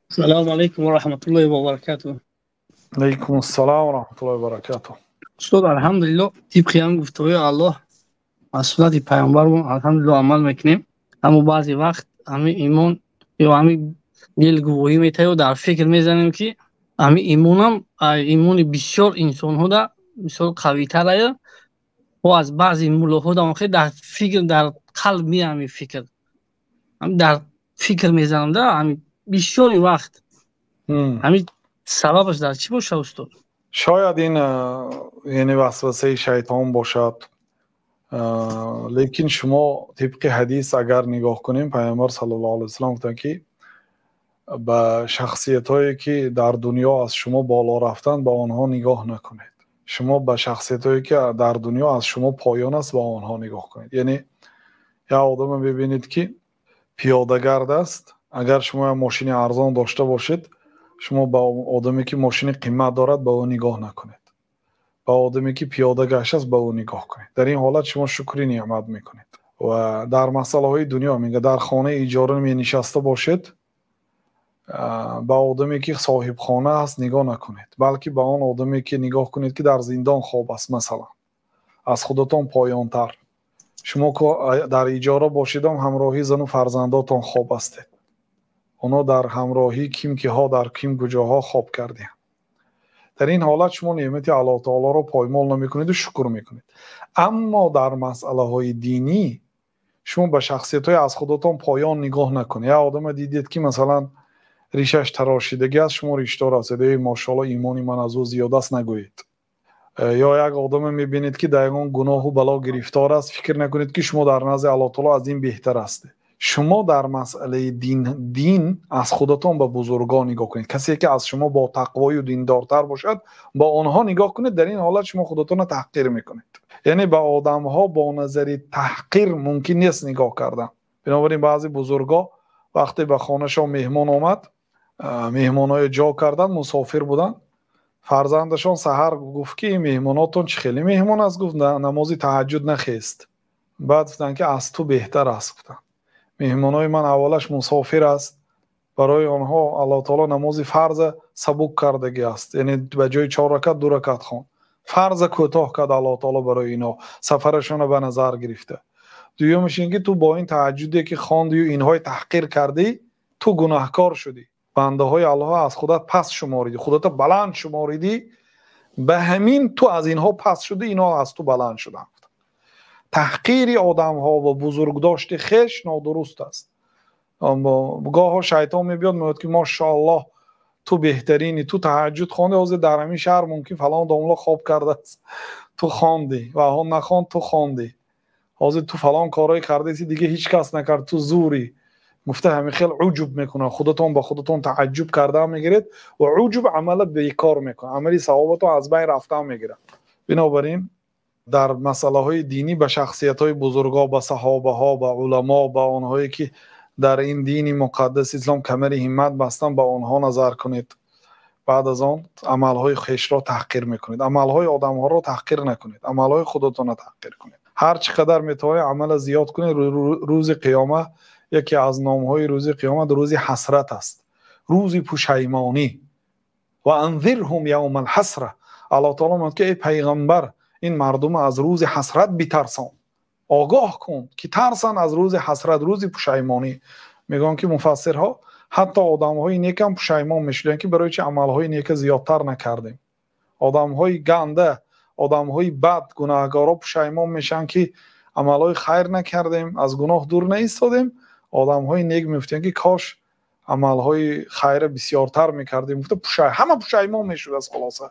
Салому алайкум ва раҳматуллоҳи ва баракатуҳ. Алайкум ассалом ва раҳматуллоҳи ва баракатуҳ. Устод, алҳамдулиллоҳ, тибқи ҳам гуфтаҳои Аллоҳ аз суннати паёмбармон алҳамдулиллоҳ амал мекунем, аммо баъзе вақт ҳамин имон ё ҳамин дил гувоҳӣ метавад, дар фикр мезанем, ки ҳамин имонам имони бисёр инсонҳода бисёр қавитар ая ва аз баъзе муллоҳода дар фикр, дар қалб меҳамин фикр дар фикр мезанам да ҳамин бисёри вақт. Ҳамин сабабаш дар чӣ бошад, устод? Шояд ин яъне васвасаи шайтон бошад, лекин шумо тибқи ҳадис агар нигоҳ кунем, Пайғамбар саллаллоҳу алайҳи васаллам гуфтанд, ки ба шахсиятҳое, ки дар дунё аз шумо боло рафтанд, ба онҳо нигоҳ накунед, шумо ба шахсиятҳое, ки дар дунё аз шумо поён аст, ба онҳо нигоҳ кунед. Яъне як одаме бибинед, ки пиёдагард аст, агар шумо як мошини арзон дошта бошед, шумо ба одаме, ки мошини қимат дорад, ба ӯ нигоҳ накунед, ба одаме, ки пиёда гаштааст, ба ӯ нигоҳ кунед. Дар ин ҳолат шумо шукри неъмат мекунед. Ва дар масъалаҳои дунё мега, дар хонаи иҷора менишаста бошед, ба одаме, ки соҳибхона аст, нигоҳ накунед, балки ба он одаме, ки нигоҳ кунед, ки дар зиндон хоб аст, масалан, аз худатон поёнтар. Шумо дар иҷора бошедам, ҳамроҳи зану фарзандотон хоб ҳастед, онҳо дар ҳамроҳии ким киҳо дар ким куҷоҳо хоб кардиҳанд. Дар ин ҳолат шумо неъмати Аллоҳ таолоро поймол намекунеду шукр мекунед. Аммо дар масъалаҳои динӣ шумо ба шахсиятҳои аз худатон поён нигоҳ накунед. Як одаме дидед, ки масалан ришаш тарошидагӣ аст, шумо ришдор ҳастед, эй мошоалло, имони ман аз ӯ зиёд аст, нагӯед. Ё як одаме мебинед, ки дар ягон гуноҳу бало гирифтор аст, фикр накунед, ки шумо дар назди Аллоҳ таоло аз ин беҳтар ҳастед. Шумо дар масъалаи дин аз худатон ба бузургон нигоҳ кунед, касе, ки аз шумо бо тақвою диндортар бошад, ба онҳо нигоҳ кунед. Дар ин ҳолат шумо худатонро таҳқир мекунед. Яъне ба одамҳо бо назари таҳқир мумкин нест нигоҳ кардан. Бинобар ин баъзе бузургҳо вақте ба хонашон меҳмон омад, меҳмонҳое ҷо карданд, мусофир буданд, фарзандашон саҳар гуфт, ки ин меҳмонотон чӣ хеле меҳмон аст, гуфт, намози таҳаҷҷуд нахест. Баъд гуфтанд, ки аз ту беҳтар аст. Гуфтанд, меҳмонҳои ман аввалаш мусофир аст, барои онҳо Аллоҳ таоло намози фарза сабук кардагӣ аст, яъне ба ҷои чор ракат ду ракат хон, фарза кӯтоҳ кард Аллоҳ таоло барои инҳо, сафарашонро ба назар гирифта. Дуюмаш ин ки ту бо ин таҳаҷҷуде, ки хондию инҳои таҳқир кардӣ, ту гунаҳкор шудӣ, бандаҳои Аллоҳ аз худат пас шуморидӣ, худата баланд шуморидӣ, ба ҳамин ту аз инҳо пас шудӣ, инҳо аз ту баланд шуданд. Таҳқири одамҳо ва бузургдошти хеш нодуруст аст. Гоҳо шайтон мебиёд, мегӯяд, ки мошоаллоҳ, ту беҳтаринӣ, ту таҳаҷҷуд хондӣ, ҳозир дар ҳамин шаҳр мумкин фалон домла хоб кардааст, ту хондӣ, ва он нахонд, ту хондӣ, ҳозир ту фалон корҳое кардаисти, дига ҳеҷ кас накард, ту зурӣ, гуфта ҳамин хел уҷуб мекунад. Худатон ба худатон тааҷҷуб кардан мегиред ва уҷуб амала бекор мекунад, амали савобатон аз байн рафтан мегирад. Бинобар ин дар масъалаҳои динӣ ба шахсиятҳои бузургҳо, ба саҳобаҳо, ба уламо, ба онҳое, ки дар ин дини муқаддаси ислом камари ҳиммат бастанд, ба онҳо назар кунед. Баъд аз он амалҳои хешро таҳқир мекунед. Амалҳои одамҳоро таҳқир накунед, амалҳои худатонро таҳқир кунед. Ҳар чӣ қадар метавонед, амала зиёд кунед. Рӯзи қиёма, яке аз номҳои рӯзи қиёмат рӯзи ҳасрат аст, рӯзи пушаймонӣ. Ва анзирҳум явма алҳасра. Аллоҳ таоло мегӯяд, ки эй пайғамбар, ин мардума аз рӯзи ҳасрат битарсон, огоҳ кун, ки тарсанд аз рӯзи ҳасрат, рӯзи пушаймонӣ. Мегӯянд, ки муфассирҳо, ҳатто одамҳои некам пушаймон мешуданд, ки барои чи амалҳои нека зиёдтар накардем. Одамҳои ганда, одамҳои бад, гунаҳгорҳо пушаймон мешаванд, ки амалҳои хайр накардем, аз гуноҳ дур наистодем. Одамҳои нек мегуфтанд, ки кош амалҳои хайра бисёртар мекардем, гуфта ҳама пушаймон мешуд аз хулоса.